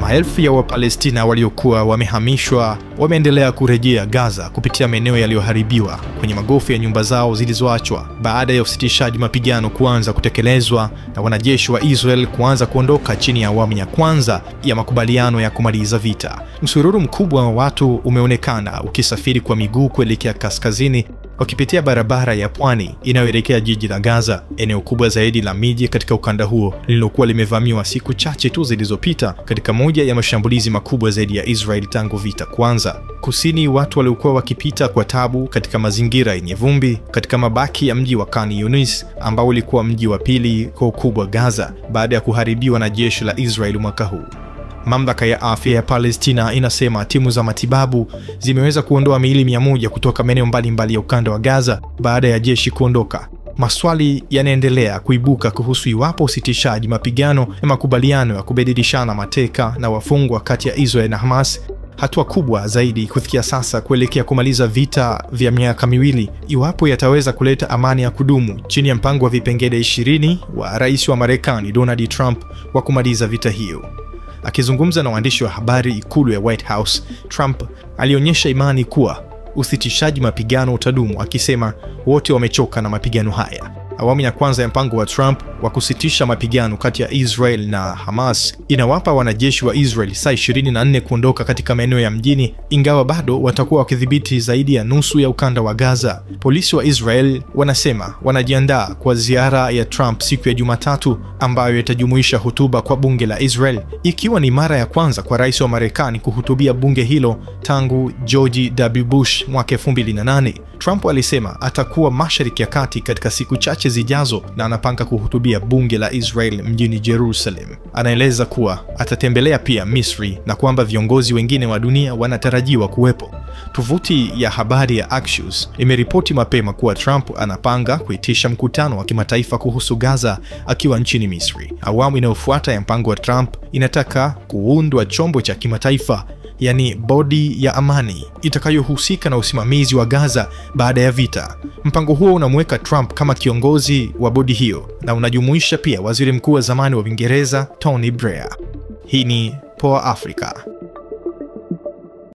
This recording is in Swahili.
Maelfu ya Wapalestina waliokuwa wamehamishwa wameendelea kurejea Gaza kupitia maeneo yaliyoharibiwa kwenye magofu ya nyumba zao zilizoachwa baada ya usitishaji mapigano kuanza kutekelezwa na wanajeshi wa Israel kuanza kuondoka chini ya awamu ya kwanza ya makubaliano ya kumaliza vita. Msururu mkubwa wa watu umeonekana ukisafiri kwa miguu kuelekea kaskazini wakipitia barabara ya pwani inayoelekea jiji la Gaza, eneo kubwa zaidi la miji katika ukanda huo lililokuwa limevamiwa siku chache tu zilizopita katika moja ya mashambulizi makubwa zaidi ya Israel tangu vita kuanza. Kusini, watu waliokuwa wakipita kwa tabu katika mazingira yenye vumbi katika mabaki ya mji wa Khan Yunis ambao ulikuwa mji wa pili kwa ukubwa Gaza baada ya kuharibiwa na jeshi la Israel mwaka huu. Mamlaka ya afya ya Palestina inasema timu za matibabu zimeweza kuondoa miili 100 kutoka maeneo mbalimbali ya ukanda wa Gaza baada ya jeshi kuondoka. Maswali yanaendelea kuibuka kuhusu iwapo usitishaji mapigano na makubaliano ya kubadilishana mateka na wafungwa kati ya Israel na Hamas, hatua kubwa zaidi kufikia sasa kuelekea kumaliza vita vya miaka miwili, iwapo yataweza kuleta amani ya kudumu chini ya mpango wa vipengele 20 wa Rais wa Marekani Donald Trump wa kumaliza vita hiyo. Akizungumza na waandishi wa habari ikulu ya White House, Trump alionyesha imani kuwa usitishaji mapigano utadumu, akisema wote wamechoka na mapigano haya. Awamu ya kwanza ya mpango wa Trump wa kusitisha mapigano kati ya Israel na Hamas inawapa wanajeshi wa Israel saa 24 kuondoka katika maeneo ya mjini, ingawa bado watakuwa wakidhibiti zaidi ya nusu ya ukanda wa Gaza. Polisi wa Israel wanasema wanajiandaa kwa ziara ya Trump siku ya Jumatatu ambayo itajumuisha hotuba kwa bunge la Israel, ikiwa ni mara ya kwanza kwa rais wa Marekani kuhutubia bunge hilo tangu George W. Bush mwaka 2008. Trump alisema atakuwa Mashariki ya Kati katika siku chache zijazo na anapanga kuhutubia bunge la Israel mjini Jerusalem. Anaeleza kuwa atatembelea pia Misri na kwamba viongozi wengine wa dunia wanatarajiwa kuwepo. Tovuti ya habari ya Axios imeripoti mapema kuwa Trump anapanga kuitisha mkutano wa kimataifa kuhusu Gaza akiwa nchini Misri. Awamu inayofuata ya mpango wa Trump inataka kuundwa chombo cha kimataifa, yani bodi ya amani, itakayohusika na usimamizi wa Gaza baada ya vita. Mpango huo unamweka Trump kama kiongozi wa bodi hiyo na unajumuisha pia waziri mkuu wa zamani wa Uingereza Tony Blair. Hii ni Poa Africa.